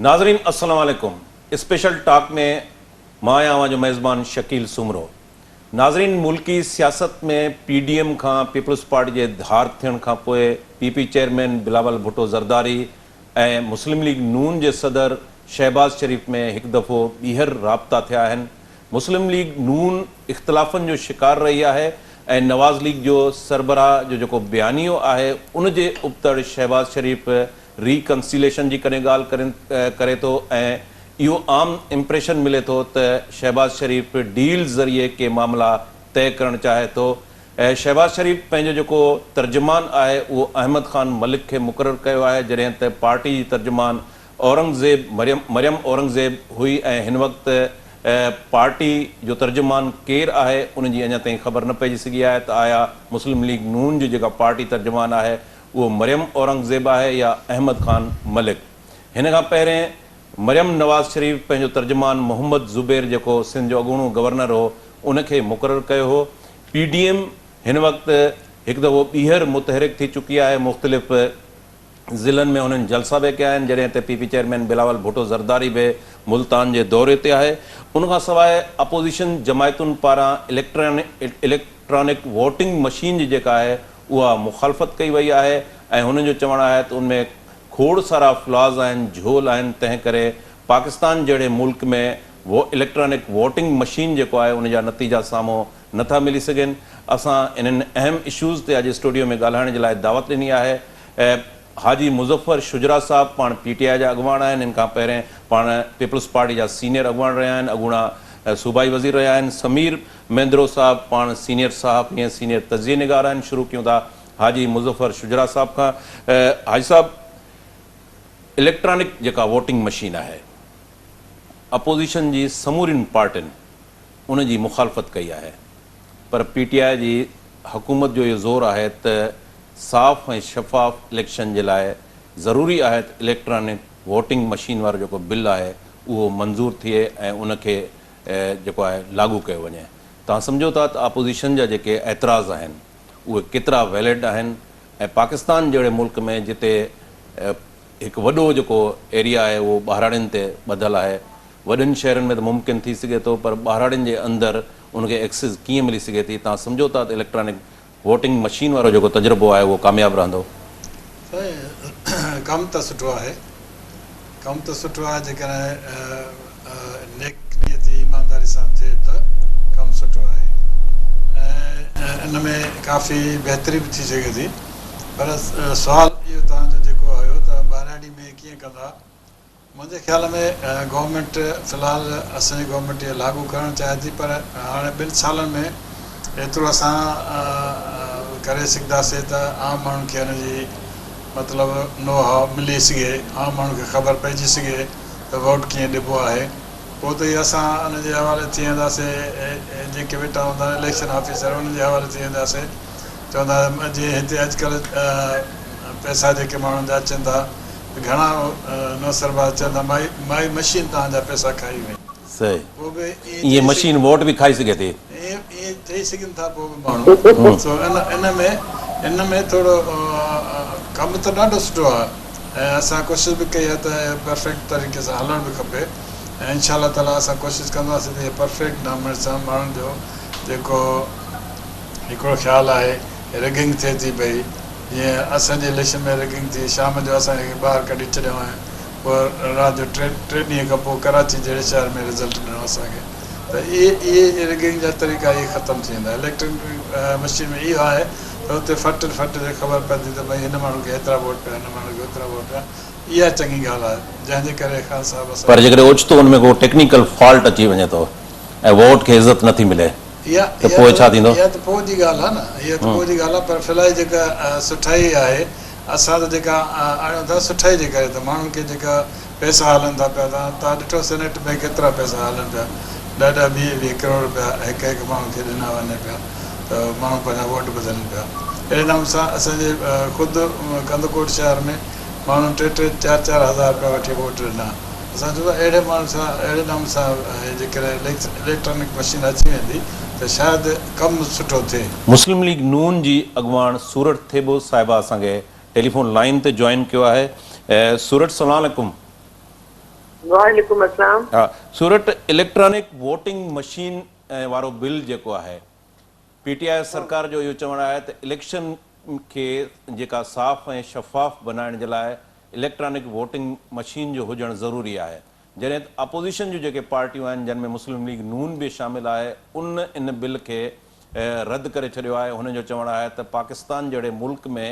ناظرين السلام عليڪم اسپيشل ٽاڪ ۾ مان آهيان اوهان جو ميزبان شڪيل سومرو ناظرين ملڪي سياست ۾ پي ڊي ايم کان پيپلز پارٽي جي ڌار ٿيڻ کان پوء P P chairman Bilawal Bhutto Zardari ۽ Muslim League Noon جي صدر شهباز شريف ۾ هڪ دفعو ٻيهر رابطا ٿيا آهن مسلم ليگ نون اختلافن جو شڪار رهي آهي ۽ نواز ليگ جو سربراهه جو جيڪو بيانيو آهي ان جي ابتڙ شهباز شريف ري ڪنسيليشن جي ڪڏهن ڳالهه ڪري ٿو ۽ اهو عام امپريشن ملي ٿو ته شهباز شريف ڊيلز ذريعي ڪي معاملا طئي ڪرڻ چاهي ٿو. شهباز شريف پنهنجو جيڪو ترجمان آهي اهو احمد خان ملڪ کي مقرر ڪيو آهي جڏهن ته پارٽي جي ترجمان اورنگزيب مريم مريم اورنگزيب هئي ۽ هن وقت پارٽي جو ترجمان ڪير آهي ان جي اڃا تائين خبر نه پئجي سگهي آهي ته آيا مسلم ليگ نون جي جيڪا پارٽي ترجمان آهي اهو مريم اورنگزيب آهي يا احمد خان ملڪ. هن کان پهرين مريم نواز شريف پنهنجو ترجمان محمد زبير جيڪو سنڌ جو اڳوڻو گورنر هو ان کي مقرر ڪيو هو. پي ڊي ايم هن وقت هڪ دفعو ٻيهر متحرڪ ٿي چڪي آهي مختلف ضلعن ۾ انهن جلسا به ڪيا آهن جڏهن ته P P chairman Bilawal Bhutto Zardari به ملتان جي دوري تي آهي ان کان سواء اپوزيشن جماعتن پاران اليڪٽرانڪ ووٽنگ مشين جي جيڪا آهي اها مخالفت ڪئي وئي آهي ۽ هنن جو چوڻ آهي ته ان ۾ کوڙ سارا فلاز آهن جهول آهن تنهن ڪري پاڪستان جهڙي ملڪ ۾ اليڪٽرانڪ ووٽنگ مشين جيڪو آهي ان جا نتيجا سامهون نه ٿا ملي سگهن. اسان انهن اهم اشوز تي اڄ اسٽوڊيو ۾ ڳالهائڻ جي لاء دعوت ڏني آهي. حاجي مظفر شجرا صاحب پاڻ پي ٽي آء جا اڳواڻ آهن، ان کان پهرين پاڻ پيپلز پارٽي جا سينيئر اڳواڻ رهيا آهن، اڳوڻا صوبائي وزير رهيا آهن. سمير مينڌرو صاحب پاڻ سينيئر صحافي ۽ سينيئر تجزيي نگار آهن. شروع ڪيون ٿا حاجي مظفر شجرا صاحب کان. حاجي صاحب اليڪٽرانڪ جيڪا ووٽنگ مشين آهي اپوزيشن جي سمورين پارٽين ان جي مخالفت ڪئي آهي پر پي ٽي آء جي حڪومت جو اهو زور آهي ته صاف ۽ شفاف اليڪشن جي لاء ضروري آهي ته اليڪٽرانڪ ووٽنگ مشين وارو جيڪو بل آهي اهو منظور ٿئي ۽ ان کي جيڪو آهي لاڳو ڪيو وڃي. توهان سمجهو ٿا ته اپوزيشن جا جيڪي اعتراض آهن اهي ڪيترا ويلڊ آهن ۽ پاڪستان جهڙي ملڪ ۾ جتي هڪ وڏو جيڪو ايريا آهي اهو ٻهراڙين تي ٻڌل آهي وڏن شهرن ۾ ته ممڪن ٿي سگهي ٿو پر ٻهراڙين جي اندر ان کي ايڪسز ڪيئن ملي سگهي ٿي؟ توهان سمجهو ٿا ته اليڪٽرانڪ ووٽنگ مشين وارو جيڪو تجربو آهي اهو ڪامياب رهندو؟ سائين ڪم ته سٺو آهي ڪم ته سٺو آهي جيڪڏهن نيڪ نيتي ايمانداري سان ٿئي ته ڪم سٺو آهي ۽ ان ۾ ڪافي بهتري به ٿي سگهي ٿي پر سوال اهو توهان جو جيڪو هيو ته ٻهراڙي ۾ ڪيئن ڪندا؟ منهنجي خيال ۾ گورنمينٽ في الحال اسان جي گورنمينٽ اهو لاڳو ڪرڻ چاهي ٿي پر هاڻي ٻن سالن ۾ ايترو اسان ڪري سگهنداسي ته عام ماڻهن کي ان جي مطلب نو هاء ملي سگهي عام ماڻهن کي خبر پئجي سگهي ته ووٽ ڪيئن ڏبو آهي پوء ته اهو اسان ان جي حوالي ٿي وينداسي جيڪي ويٺا هوندا آهن اليڪشن آفيسر انهن جي حوالي ٿي وينداسي چوندا جي هتي اڄڪلهه پئسا جيڪي ماڻهن جا اچن ٿا گهڻا نوسرباز چون ٿا مائي مائي مشين توهان جا پئسا کائي وئي. صحيح پوء به ائين ائين چئي مشين ووٽ به کائي سگهي ٿي. ائين ائين چئي سگهن ٿا پوء به ماڻهو سو ان ان ۾ ان ۾ ٿورو ڪم ته ڏاڍو سٺو آهي ۽ اسان ڪوشش به ڪئي آهي ته پرفيڪٽ طريقي سان هلڻ به کپي ۽ انشاء الله تعالي اسان ڪوشش ڪنداسين ته اهي پرفيڪٽ نموني سان ماڻهن جو جيڪو هڪڙو خيال آهي ريگنگ ٿئي ٿي پئي جيئن اسان جي اليڪشن ۾ ريگنگ ٿي، شام جو اسان کي ٻاهر ڪڍي ڇڏيائون ۽ پوء رات جو ٽي ٽي ڏينهن کان پوء ڪراچي جهڙي شهر ۾ رزلٽ ڏنو اسان کي ته اهي اهي ريگنگ جا طريقا اهي ختم ٿي ويندا. اليڪٽرانڪ مشين ۾ اهو آهي ته اتي فٽ فٽ تي خبر پوندي ته ڀئي هن ماڻهو کي هيترا ووٽ پيا هن ماڻهو کي هيترا ووٽ پيا اها چڱي ڳالهه آهي جنهن جي ڪري خان صاحب اسان پر کي جيڪڏهن اوچتو ان ۾ ڪو ٽيڪنيڪل فالٽ اچي وڃي ٿو ۽ ووٽ کي عزت نٿي ملي. اها ته پوء ڇا ٿيندو؟ اها ته پوء جي ڳالهه آهي نه، اها ته پوء جي ڳالهه آهي پر في الحال جيڪا سٺائي آهي اسان ته جيڪا آڻيون ٿا سٺائي جي ڪري ته ماڻهن کي جيڪا پئسا هلن ٿا پيا توهان ڏٺو سينيٽ ۾ ڪيترا پئسا هلن پيا ڏهه ڏهه ويهه ويهه ڪروڙ رپيا هڪ هڪ ماڻهو کي ڏنا وڃن پيا ته ماڻهو پنهنجا ووٽ بدلين پيا اهڙي نموني سان اسان جي خود ڪنڌڪوٽ شهر ۾ ماڻهن ٽي ٽي چار چار هزار رپيا وٺي ووٽ ڏنا. اسان چون ٿا اهڙي ماڻهن سان اهڙي نموني سان جيڪڏهن اليڪٽرانڪ مشين اچي ويندي ته شايد ڪم سٺو ٿئي. مسلم ليگ نون جي اڳواڻ سورٺ ٿيٻو صاحبه اسان کي ٽيليفون لائين تي جوائن ڪيو آهي. سورٺ سلام عليڪم. وعليڪم السلام. ها سورٺ اليڪٽرانڪ ووٽنگ مشين وارو بل جيڪو آهي پي ٽي آء سرڪار جو اهو چوڻ آهي ته اليڪشن کي جيڪا صاف ۽ شفاف بنائڻ جي لاء اليڪٽرانڪ ووٽنگ مشين جو هجڻ ضروري آهي جڏهن ته اپوزيشن جون جيڪي پارٽيون آهن جن ۾ مسلم ليگ نون به شامل آهي ان ان بل کي رد ڪري ڇڏيو آهي، هنن جو چوڻ آهي ته پاڪستان جهڙي ملڪ ۾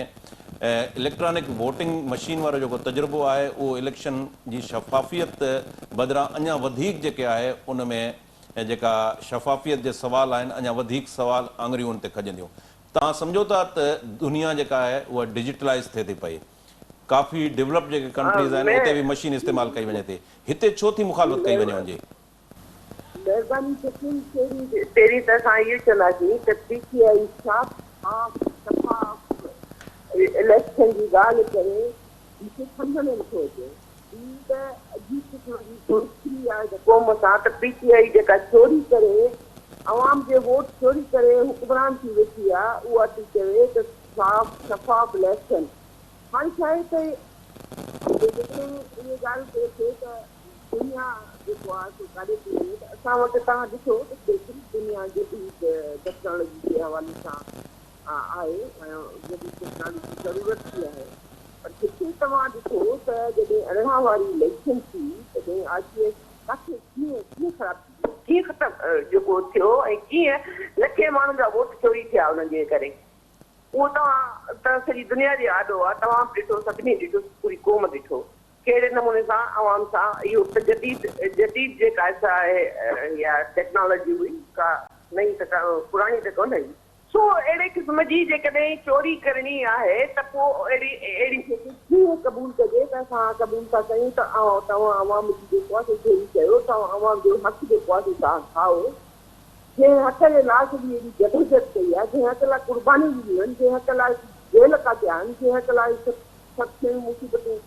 اليڪٽرانڪ ووٽنگ مشين وارو جيڪو تجربو آهي اهو اليڪشن جي شفافيت بدران اڃا وڌيڪ جيڪي آهي ان ۾ جيڪا شفافيت جي سوال آهن اڃا وڌيڪ سوال آڱريون ان تي کڄنديون. توهان سمجهو ٿا ته دنيا جيڪا آهي اها ڊجيٽلائيز ٿئي ٿي پئي ڪافي ڊولپڊ جيڪي ڪنٽريز آهن اتي به مشين استعمال ڪئي وڃي ٿي هتي ڇو ٿي مخالفت ڪئي وڃي ان جي؟ مهرباني شڪيل پهرين پهرين ته اسان اهو چونداسين ته پي ٽي آئي صاف صاف شفاف اليڪشن جي ڳالهه ڪري مون کي سمجهه ۾ نٿو اچي ٻي ته عجيب قسم جي دوستي آهي ته قوم سان ته پي ٽي آئي جيڪا چوري ڪري عوام جي ووٽ چوري ڪري حڪمران ٿي ويٺي آهي اها ٿي چوي ته صاف شفاف اليڪشن هاڻي ڇا آهي ته جيڪڏهن اهي ڳالهه پئي ٿئي ته دنيا جيڪو آهي سو ڪاڏي ٿي وڃي ته اسان وٽ توهان ڏسو ته ڪيتري دنيا جديد ٽيڪنالاجي جي حوالي سان آهي ۽ جديد ٽيڪنالاجي جي ضرورت به آهي پر هتي توهان ڏٺو ته جڏهن 18 واري اليڪشن ٿي تڏهن آر ٽي ايس ڪاٿي ڪيئن ڪيئن خراب ٿي ويو ڪيئن ختم جيڪو ٿيو ۽ ڪيئن لکين ماڻهن جا ووٽ چوري ٿيا انهن جي ڪري اهو توهان ته سڄي دنيا جي آڏو آهي توهان به ڏٺو سڀني ڏٺو پوري قوم ڏٺو ڪهڙي نموني سان عوام سان اهو ته جديد جديد جيڪا سا آهي اها ٽيڪنالاجي هئي ڪا نئين ته ڪا پراڻي ته ڪونه هئي. سو اهڙي قسم جي جيڪڏهن چوري ڪرڻي آهي ته پوء اهڙي اهڙي شيء کي ڪيئن قبول ڪجي ته اسان قبول ٿا ڪيون ته توهان عوام جي جيڪو آهي سو چوري ڪيو توهان عوام جو حق جيڪو آهي سو توهان کائو جنهن حق جي لاء سڄي ايڏي جدوجهد ڪئي آهي جنهن حق لاء قربانيون ڏنيون آهن جنهن حق لاء جيل ڪاٽيا آهن جنهن حق لاء سڀ شيون مصيبتون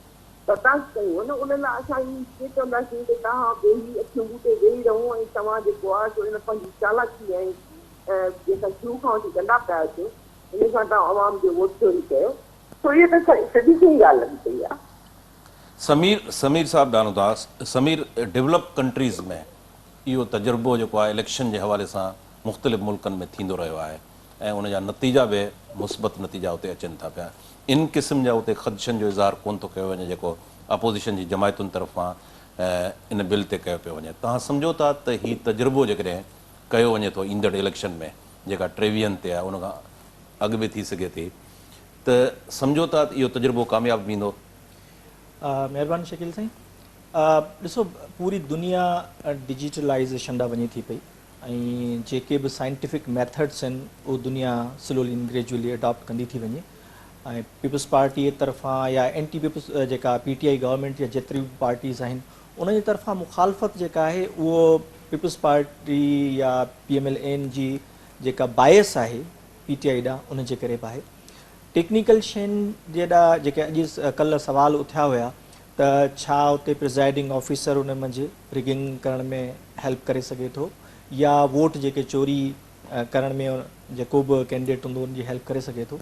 برداشت ڪيون آهن ان لاء اسان ائين ڪيئن چونداسين ته توهان ويهي اکيون ٻوٽي ويهي رهو ۽ توهان جيڪو آهي سو ان پنهنجي چالاڪي ۽ جيڪا شروع کان وٺي ڪندا پيا اچو ان سان توهان عوام جو ووٽ چوري ڪيو سو اهي ته سڌي سنئين ڳالهه لڳي پئي آهي. سمير سمير صاحب ڏانو ٿا سمير ڊولپ ڪنٽريز ۾ اهو تجربو جيڪو آهي اليڪشن جي حوالي سان مختلف ملڪن ۾ ٿيندو رهيو آهي ۽ ان جا نتيجا به مثبت نتيجا اتي اچن ٿا پيا. ان قسم جا اتي خدشن جو اظهار ڪونه ٿو ڪيو وڃي جيڪو اپوزيشن جي جماعتن طرفان ان بل تي ڪيو پيو وڃي. توهان سمجهو ٿا ته هي تجربو جيڪڏهن ڪيو وڃي ٿو ايندڙ اليڪشن ۾ جيڪا ٽيويهن تي آهي ان کان اڳ به ٿي سگهي ٿي ته سمجهو ٿا ته اهو تجربو ڪامياب ويندو؟ مهرباني شڪيل سائين. ڏسو پوري دنيا ڊجيٽلائيزيشن ڏانهن وڃي ٿي پئي. ۽ جيڪي به سائنٽيفڪ ميٿڊس آهن اهو دنيا سلولي اينڊ گريجوئلي اڊاپٽ ڪندي ٿي وڃي ۽ پيپلز پارٽي طرفان يا اينٽي پيپلز جيڪا پي ٽي I government يا جيتريون به پارٽيز آهن انهن جي طرفان مخالفت جيڪا آهي اهو پيپلز پارٽي يا پي ايم ايل اين جي جيڪا بايس آهي پي ٽي آئي ڏانهن ان جي ڪري به آهي ٽيڪنيڪل شين جي ڏا جيڪي اڄ ڪلهه سوال اٿيا هيا ته ڇا اتي پرزائيڊنگ آفيسر ان منجهه رگنگ ڪرڻ ۾ هيلپ ڪري سگهي ٿو يا ووٽ جيڪي چوري ڪرڻ ۾ جيڪو به ڪينڊيڊيٽ هوندو ان جي هيلپ ڪري سگهي ٿو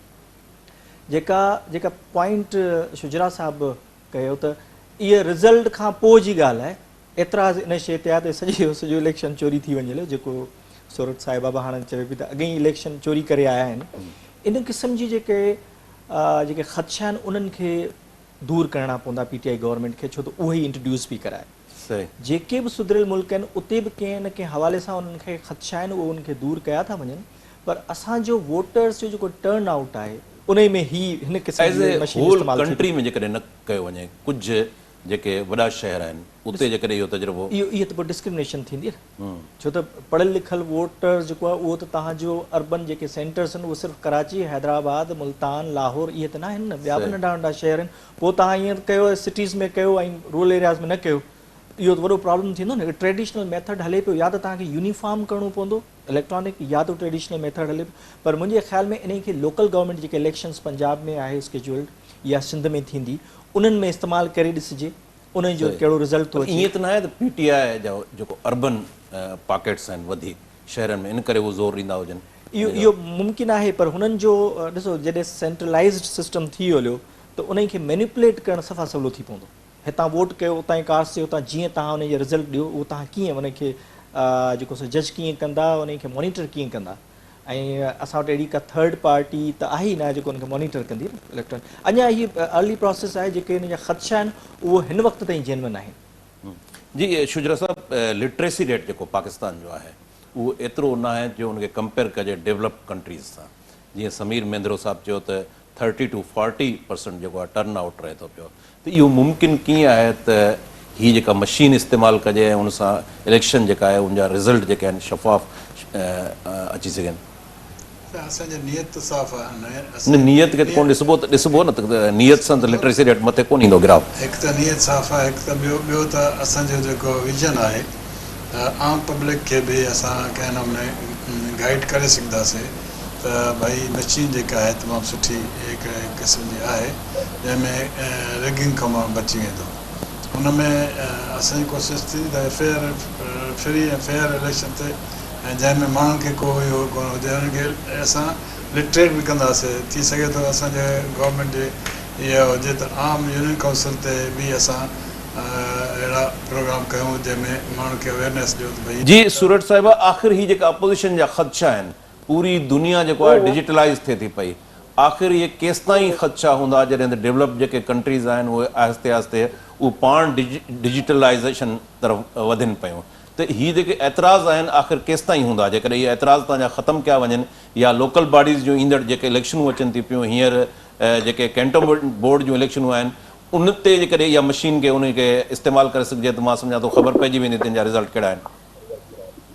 جيڪا جيڪا پوائنٽ شجرا صاحب ڪيو ته اهي رزلٽ کان پوء جي ڳالهه آهي اعتراض ان شيء تي آهي ته سڄو سڄو اليڪشن چوري ٿي وڃي جيڪو سورٺ صاحبه به هاڻ چوي پئي ته اڳئين اليڪشن چوري ڪري آيا آهن ان قسم جي جيڪي جيڪي خدشا آهن انهن کي دور ڪرڻا پوندا پي ٽي I government کي ڇو ته اهي ئي انٽروڊيوس پئي ڪرائي. جيڪي به سڌريل ملڪ آهن اتي به ڪنهن نه ڪنهن حوالي سان انهن کي خدشا آهن اهي انهن کي دور ڪيا ٿا وڃن پر اسان جو ووٽرز جو جيڪو ٽرن آئوٽ آهي انهي ۾ هي هن قسم ايز جي اي مشين هول استعمال ٿي ڪنٽري ۾ جيڪڏهن نه ڪيو وڃي ڪجهه جيڪي وڏا شهر آهن اتي جيڪڏهن اهو تجربو. اهو اهي ته پوء ڊسڪرمنيشن ٿيندي نه ڇو ته پڙهيل لکيل ووٽرز جيڪو آهي اهو ته توهان جو اربن جيڪي سينٽرز آهن اهي صرف ڪراچي، حيدرآباد، ملتان، لاهور اهي ته ناهن نه ٻيا به ننڍا ننڍا شهر آهن پوء توهان ائين ڪيو سٽيز ۾ ڪيو ۽ رورل ايرياز ۾ نه ڪيو اهو ته وڏو پرابلم ٿيندو نه ٽريڊيشنل ميٿڊ هلي پيو يا ته توهان کي يونيفارم ڪرڻو پوندو اليڪٽرانڪ يا ته ٽريڊيشنل ميٿڊ هلي پيو پر منهنجي خيال ۾ انهي کي لوڪل گورنمينٽ جيڪي اليڪشنز پنجاب ۾ آهي اسڪيجولڊ يا سنڌ ۾ ٿيندي انهن ۾ استعمال ڪري ڏسجي انهي جو ڪهڙو رزلٽ ٿو پر اچي. ائين ته ناهي ته پي ٽي آء جا جيڪو اربن پاڪيٽس آهن وڌيڪ شهرن ۾ ان ڪري هو زور ڏيندا هجن. اهو اهو ممڪن آهي پر هنن جو ڏسو جڏهن سينٽرلائيزڊ سسٽم ٿي هليو ته انهي کي مينيپوليٽ ڪرڻ صفا سولو ٿي پوندو. هتان ووٽ ڪيو اتان ئي ڪاسٽ ٿيو اتان جيئن توهان ان جي رزلٽ ڏيو اهو توهان ڪيئن ان کي جيڪو سو جج ڪيئن ڪندا ان کي مانيٽر ڪيئن ڪندا ۽ اسان وٽ اهڙي ڪا ٿرڊ پارٽي ته آهي ئي نه جيڪو ان کي مانيٽر ڪندي نه اليڪٽران اڃا هي ارلي پراسيس آهي جيڪي ان جا خدشا آهن اهو هن وقت تائين جينون آهن. جي شجرا صاحب لٽريسي ريٽ جيڪو پاڪستان جو آهي اهو ايترو ناهي جو ان کي ڪمپيئر ڪجي ڊولپڊ ڪنٽريز سان جيئن سمير مينڌرو صاحب چيو ته ٿرٽي ٽو فارٽي پرسنٽ جيڪو آهي ٽرن آئوٽ رهي ٿو پيو ته اهو ممڪن ڪيئن آهي ته هي جيڪا مشين استعمال ڪجي ۽ ان سان اليڪشن جيڪا آهي ان جا رزلٽ جيڪي آهن شفاف اچي سگهن. ته اسان جي نيت ته صاف آهي نه نه نيت کي ته ڪونه ڏسبو ته ڏسبو نه ته نيت سان ته لٽريسي ريٽ مٿي ڪونه ايندو گراف. هڪ ته نيت صاف آهي هڪ ته ٻيو ٻيو ته اسان جو جيڪو ويزن آهي ته عام پبلڪ کي به اسان ڪنهن نموني گائيڊ ڪري سگهنداسي ته ڀائي مشين جيڪا آهي تمام سٺي هڪڙي قسم جي آهي جنهن ۾ ريگنگ کان ماڻهو بچي ويندو ان ۾ اسان جي ڪوشش ٿيندي ته فيئر فري ۽ فيئر اليڪشن ٿئي ۽ جنهن ۾ ماڻهن کي ڪو اهو ڪونه هجي انهن کي اسان لٽريٽ به ڪنداسي ٿي سگهي ٿو اسان جي گورنمينٽ جي اها هجي ته عام يونين ڪائونسل تي به اسان اهڙا پروگرام ڪيون جنهن ۾ ماڻهن کي اويئرنيس ڏيون ته ڀئي. جي سورٺ صاحبه آخر هي جيڪا اپوزيشن جا خدشا آهن پوري دنيا جيڪو آهي ڊجيٽلائيز ٿئي ٿي پئي آخر اهي ڪيستائين خدشا هوندا جڏهن ته ڊولپڊ جيڪي ڪنٽريز آهن اهي آهستي آهستي اهي پاڻ ڊجيٽلائيزيشن طرف وڌن پيون ته هي جيڪي اعتراض آهن آخر ڪيستائين هوندا جيڪڏهن اهي اعتراض توهان جا ختم ڪيا وڃن يا لوڪل باڊيز جون ايندڙ جيڪي اليڪشنون اچن ٿيون پيون هينئر جيڪي ڪينٽومينٽ بورڊ جون اليڪشنون آهن ان تي جيڪڏهن اها مشين کي ان کي استعمال ڪري سگهجي ته مان سمجهان ٿو خبر پئجي ويندي ته ان جا رزلٽ ڪهڙا آهن.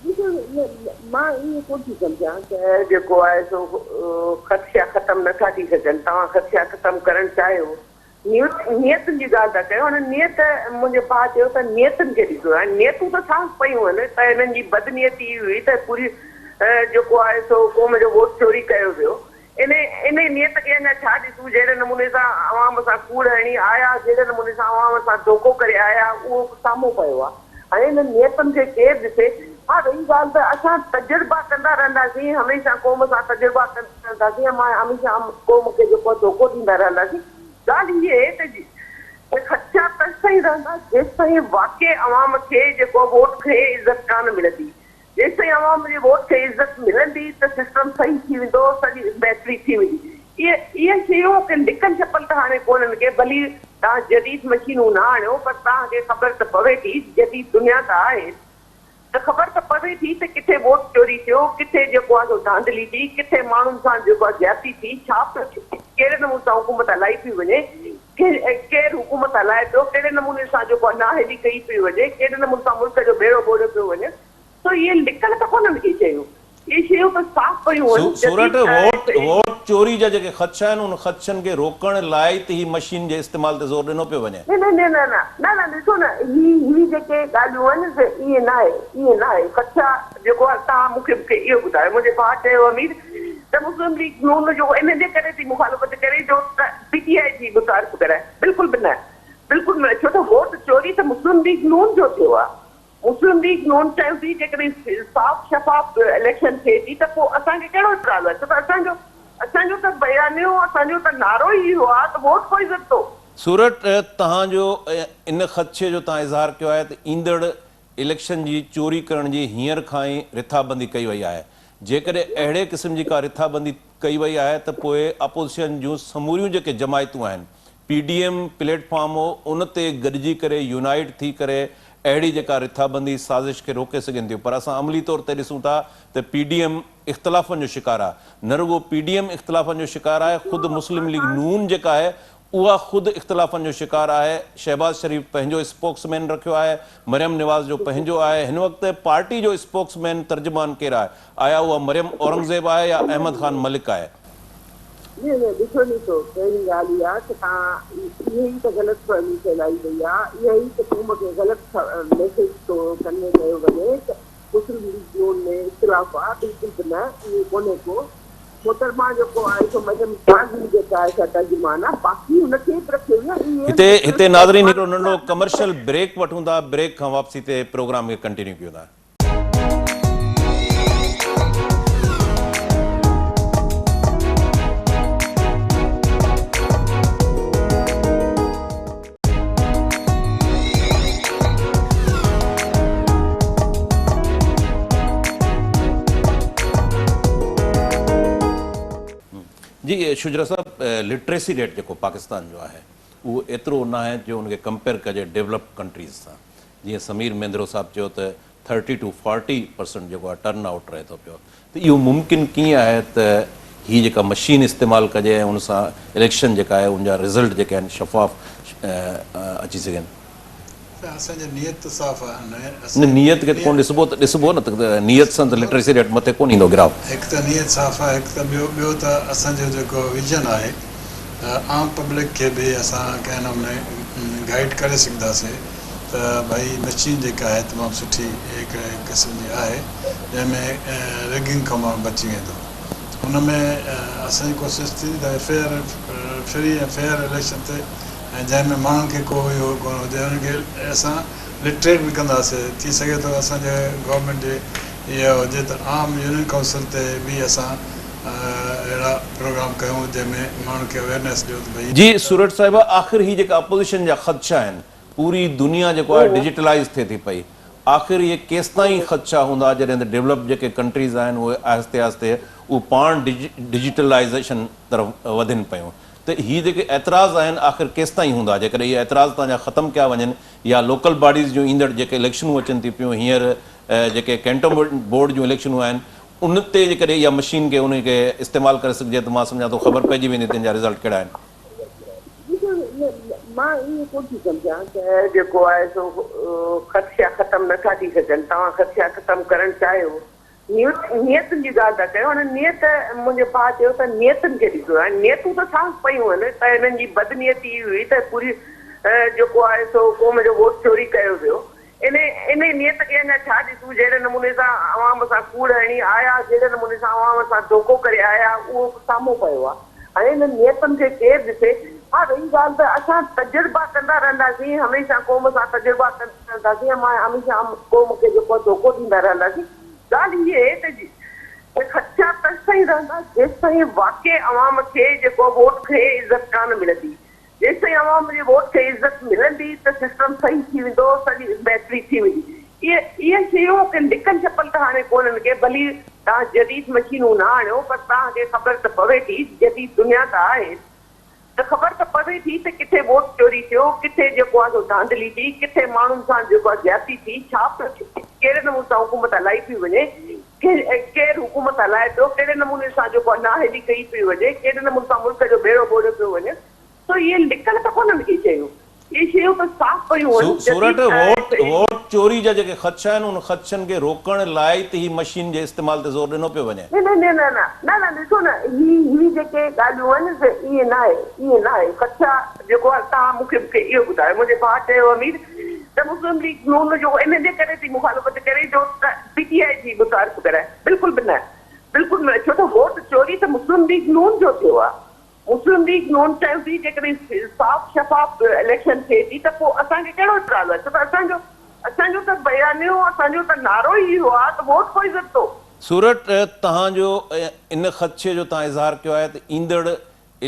ڏسو مان ائين ڪونه ٿي سمجهان ته جيڪو آهي سو خدشا ختم نٿا ٿي سگهن توهان خدشا ختم ڪرڻ چاهيو نيت نيتن جي ڳالهه ٿا ڪيو هاڻي نيت منهنجي ڀاء چيو ته نيتن کي ڏسو هاڻي نيتون ته صاف پيون آهن ته هنن جي بدنيتي اهي هئي ته پوري جيڪو آهي سو قوم جو ووٽ چوري ڪيو ويو انهي انهي نيت کي اڃا ڇا ڏسون جهڙي نموني سان عوام سان ڪوڙ هڻي آيا جهڙي نموني سان عوام سان ڌوڪو ڪري آيا اهو به سامهون پيو آهي هاڻي انهن نيتن کي ڪير ڏسي ها رهي ڳالهه ته اسان تجربا ڪندا رهنداسين هميشه قوم سان تجربا ڪندا رهنداسين ۽ هميشه قوم کي جيڪو آهي ڌوڪو ڏيندا رهنداسين. ڳالهه هيء آهي ته خدشا تيستائين رهندا جيستائين واقعي عوام کي جيڪو آهي ووٽ کي عزت ڪانه ملندي. جيستائين عوام جي ووٽ کي عزت ملندي ته سسٽم صحيح ٿي ويندو، سڄي بهتري ٿي ويندي. اهي اهي شيون ڪي لڪل ڇپل ته هاڻي ڪونهن ڪي ڀلي توهان جديد مشينون نه آڻيو پر توهان کي خبر ته پوي ٿي جديد دنيا ته آهي. ته خبر ته پوي ٿي ته ڪٿي ووٽ چوري ٿيو، ڪٿي جيڪو آهي سو ڌانڌلي ٿي، ڪٿي ماڻهن سان جيڪو آهي زيادتي ٿي، ڇا پيو ٿئي، ڪهڙي نموني سان حڪومت هلائي پئي وڃي، ڪير حڪومت هلائي پيو، ڪهڙي نموني سان جيڪو آهي نااهلي ڪئي پئي وڃي، ڪهڙي نموني سان ملڪ جو ٻيڙو ٻوڙيو پيو وڃي، سو اهي لڪل ته ڪونهن ڪي شيون، اهي شيون ته صاف پيون آهن، سورٺ، ووٽ ووٽ چوري جا جيڪي خدشا آهن ان خدشن کي روڪڻ لاء ئي ته هي مشين جي استعمال تي زور ڏنو پيو وڃي. نه نه نه نه نه نه ڏسو نه هي هي جيڪي ڳالهيون آهن سي ائين ناهي ائين ناهي خدشا جيڪو آهي توهان مون کي مون کي اهو ٻڌايو منهنجي ڀاء چيو امير ته مسلم ليگ نون جو ان جي ڪري ٿي مخالفت ڪري جو ته پي ٽي آء جي متعارف ڪرائي بلڪل به نه بلڪل نه ڇو ته ووٽ چوري ته مسلم ليگ نون جو ٿيو آهي مسلم ليگ نون چيو ٿي جيڪڏهن صاف شفاف اليڪشن ٿئي ٿي ته پوء اسان کي ڪهڙو اعتراض آهي ڇو ته اسان جو اسان جو ته بيانيو اسان جو ته نعرو ئي اهو آهي ته ووٽ ڪو عزت دو. سورٺ توهان جو ان خدشي جو توهان اظهار ڪيو آهي ته ايندڙ اليڪشن جي چوري ڪرڻ جي هينئر کان ئي رٿابندي ڪئي وئي آهي جيڪڏهن اهڙي قسم جي ڪا رٿابندي ڪئي وئي آهي ته پوء اپوزيشن جون سموريون جيڪي جماعتون آهن P D M plate form ان تي گڏجي ڪري يونائيٽ ٿي ڪري اهڙي جيڪا رٿابندي سازش کي روڪي سگهن ٿيون پر اسان عملي طور تي ڏسون ٿا ته پي ڊي ايم اختلافن جو شڪار آهي نه رڳو پي ڊي ايم اختلافن جو شڪار آهي خود مسلم ليگ نون جيڪا آهي اها خود اختلافن جو شڪار آهي، شهباز شريف پنهنجو اسپوڪس مين رکيو آهي، مريم نواز جو پنهنجو آهي، هن وقت پارٽي جو اسپوڪس مين ترجمان ڪير آهي؟ آيا اها مريم اورنگزيب آهي يا احمد خان ملڪ آهي؟ نه نه ڏسو ڏسو پهرين ڳالهه اها ته توهان اهي ئي ته غلط فهمي ڦهلائي وئي آهي اها ئي ته قوم کي غلط ميسيج ٿو ڪنوي ڪيو وڃي ته مسلم ليگ نون ۾ اختلاف آ بلڪل به نه ائين ڪونهي ڪو محترمه جيڪو آهي سو مريم نواز ئي جيڪا آهي سا ترجمان آ باقي هن کي به رکيو ويو اهي هتي هتي مختلف ناظرين هڪڙو ترجمان ننڍڙو ڪمرشل بريڪ وٺون ٿا بريڪ کان واپسي تي پروگرام کي ڪنٽينيو ڪيون ٿا. جي شجره صاحب لٽريسي ريٽ جيڪو پاڪستان جو آهي اهو ايترو ناهي جو ان کي ڪمپيئر ڪجي ڊيولپڊ ڪنٽريز سان جيئن سمير مينڌرو صاحب چيو ته ٿرٽي ٽو فارٽي پرسنٽ جيڪو آهي ٽرن آئوٽ رهي ٿو پيو ته اهو ممڪن ڪيئن آهي ته هي جيڪا مشين استعمال ڪجي ۽ ان سان اليڪشن جيڪا آهي ان جا رزلٽ جيڪي آهن شفاف اچي سگهن. ته اسان جي نيت ته صاف آهي نه نه نيت کي ته ڪونه ڏسبو ته ڏسبو نه ته نيت سان ته لٽريسي ريٽ مٿي ڪونه ايندو گراف. هڪ ته نيت صاف آهي هڪ ته ٻيو ٻيو ته اسان جو جيڪو ويزن آهي ته عام پبلڪ کي به اسان ڪنهن نموني گائيڊ ڪري سگهنداسي ته ڀائي مشين جيڪا آهي تمام سٺي هڪڙي قسم جي آهي جنهن ۾ ريگنگ کان ماڻهو بچي ويندو ان ۾ اسان جي ڪوشش ٿيندي ته فيئر فري ۽ فيئر اليڪشن ٿئي ۽ جنهن ۾ ماڻهن کي ڪو اهو ڪونه هجي انهن کي اسان لٽريٽ به ڪنداسي ٿي سگهي ٿو اسان جي گورنمينٽ جي اها هجي ته عام يونين ڪائونسل تي به اسان اهڙا پروگرام ڪيون جنهن ۾ ماڻهن کي اويئرنيس ڏيون ته ڀئي. جي سورٺ صاحبه آخر هي جيڪا اپوزيشن جا خدشا آهن پوري دنيا جيڪو آهي ڊجيٽلائيز ٿئي ٿي پئي آخر اهي ڪيستائين خدشا هوندا جڏهن ته ڊولپڊ جيڪي ڪنٽريز آهن اهي آهستي آهستي اهي پاڻ ڊجيٽلائيزيشن طرف وڌن پيون ته هي جيڪي اعتراض آهن آخر ڪيستائين هوندا جيڪڏهن اهي اعتراض توهان جا ختم ڪيا وڃن يا لوڪل باڊيز جون ايندڙ جيڪي اليڪشنون اچن ٿيون پيون هينئر جيڪي ڪينٽومينٽ بورڊ جون اليڪشنون آهن ان تي جيڪڏهن اها مشين کي انهي کي استعمال ڪري سگهجي ته مان سمجهان ٿو خبر پئجي ويندي ته ان جا رزلٽ ڪهڙا آهن. ڏسو مان ائين ڪونه ٿي سمجهان ته جيڪو آهي سو خدشا ختم نه ٿا ٿي سگهن توهان خدشا ختم ڪرڻ چاهيو نيتن جي ڳالهه ٿا ڪيو هاڻي نيت منهنجي ڀاء چيو ته نيتن کي ڏسو هاڻي نيتون ته صاف پيون آهن ته هنن جي بدنيتي اهي هئي ته پوري جيڪو آهي سو قوم جو ووٽ چوري ڪيو ويو انهي انهي نيت کي اڃا ڇا ڏسون جهڙي نموني سان عوام سان ڪوڙ هڻي آيا جهڙي نموني سان عوام سان ڌوڪو ڪري آيا اهو سامهون پيو آهي هاڻي انهن نيتن کي ڪير ڏسي ها رهي ڳالهه ته اسان تجربا ڪندا رهنداسين هميشه قوم سان تجربا ڪندا رهنداسين ۽ هميشه قوم کي جيڪو آهي ڌوڪو ڏيندا رهنداسين. ڳالهه هيء آهي ته خدشا تيستائين رهندا جيستائين واقعي عوام کي جيڪو ووٽ کي عزت ڪانه ملندي. جيستائين عوام جي ووٽ کي عزت ملندي ته سسٽم صحيح ٿي ويندو، سڄي بهتري ٿي ويندي. اهي اهي شيون ڪي لڪل ڇپل ته هاڻي ڪونهن ڪي ڀلي توهان جديد مشينون نه آڻيو پر توهان کي خبر ته پوي ٿي جديد دنيا ته آهي. ته خبر ته پوي ٿي ته ڪٿي ووٽ چوري ٿيو، ڪٿي جيڪو آهي سو ڌانڌلي ٿي، ڪٿي ماڻهن سان جيڪو آهي زيادتي ٿي، ڇا پيو ٿئي، ڪهڙي نموني سان حڪومت هلائي پئي وڃي، ڪير حڪومت هلائي پيو، ڪهڙي نموني سان جيڪو آهي نااهلي ڪئي پئي وڃي، ڪهڙي نموني سان ملڪ جو ٻيڙو ٻوڙيو پيو وڃي، سو اهي لڪل ته ڪونهن ڪي شيون، اهي شيون ته صاف پيون آهن، سورٺ، ووٽ ووٽ چوري جا جيڪي خدشا آهن ان خدشن کي روڪڻ لاء ئي ته هي مشين جي استعمال تي زور ڏنو پيو وڃي. نه نه نه نه نه نه ڏسو نه هي هي جيڪي ڳالهيون آهن سي ائين ناهي ائين ناهي خدشا جيڪو آهي توهان مون کي مون کي اهو ٻڌايو منهنجي ڀاء چيو امير ته مسلم ليگ نون جو ان جي ڪري ٿي مخالفت ڪري جو ته پي ٽي آء ٿي متعارف ڪرائي بلڪل به نه بلڪل نه ڇو ته ووٽ چوري ته مسلم ليگ نون جو ٿيو آهي مسلم ليگ نون چاهيون ٿي جيڪڏهن صاف شفاف اليڪشن ٿئي ٿي ته پوء اسان کي ڪهڙو اعتراض آهي ڇو ته اسان جو اسان جو ته بيانيو اسان جو ته نعرو ئي اهو آهي ته ووٽ ڪو عزت دو. سورٺ توهان جو ان خدشي جو توهان اظهار ڪيو آهي ته ايندڙ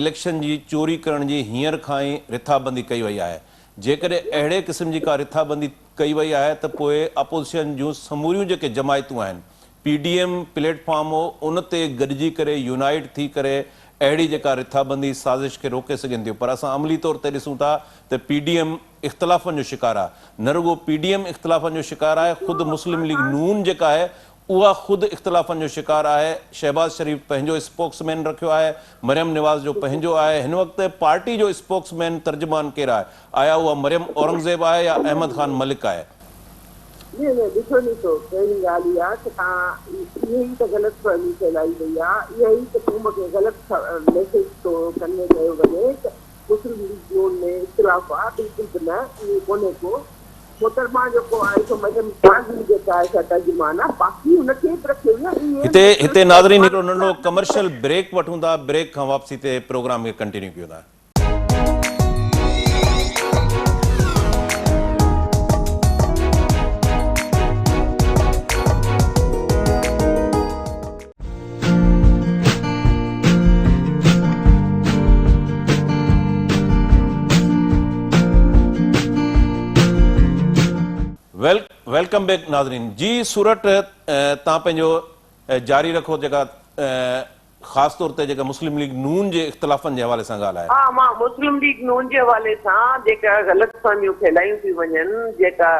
اليڪشن جي چوري ڪرڻ جي هينئر کان ئي رٿابندي ڪئي وئي آهي جيڪڏهن اهڙي قسم جي ڪا رٿابندي ڪئي وئي آهي ته پوء اپوزيشن جون سموريون جيڪي جماعتون آهن P D M platform ان تي گڏجي ڪري يونائيٽ ٿي ڪري اهڙي جيڪا رٿابندي سازش کي روڪي سگهن ٿيون پر اسان عملي طور تي ڏسون ٿا ته پي ڊي ايم اختلافن جو شڪار آهي نه رڳو پي ڊي ايم اختلافن جو شڪار آهي خود مسلم ليگ نون جيڪا آهي اها خود اختلافن جو شڪار آهي شهباز شريف پنهنجو اسپوڪس مين رکيو آهي مريم نواز جو پنهنجو آهي هن وقت پارٽي جو اسپوڪس مين ترجمان ڪير آهي آيا اها مريم اورنگزيب آهي يا احمد خان ملڪ آهي. نه نه ڏسو ڏسو پهرين ڳالهه اها ته توهان اها ئي ته غلط فهمي ڦهلائي وئي آهي اها ئي ته قوم کي غلط ميسيج ٿو ڪنوي ڪيو وڃي ته مسلم ليگ نون ۾ اختلاف آهي بلڪل به نه ائين ڪونهي ڪو محترمه جيڪو آهي سو مريم نواز ئي جيڪا آهي سا ترجمان آهي باقي هن کي به رکيو ويو آهي اهي هتي هتي ناظرين هڪڙو ننڍڙو ڪمرشل بريڪ وٺون ٿا بريڪ کان واپسي تي پروگرام کي ڪنٽينيو ڪيون ٿا. Welcome back ناظرين جي سورٺ تان پنهنجو جاري رکو جيڪا. خاص طور تي جيڪا مسلم ليگ نون جي اختلافن جي حوالي سان ڳالهه آهي. ها مان مسلم ليگ نون جي حوالي سان جيڪا غلط فهميون ڦهلايون ٿيون وڃن جيڪا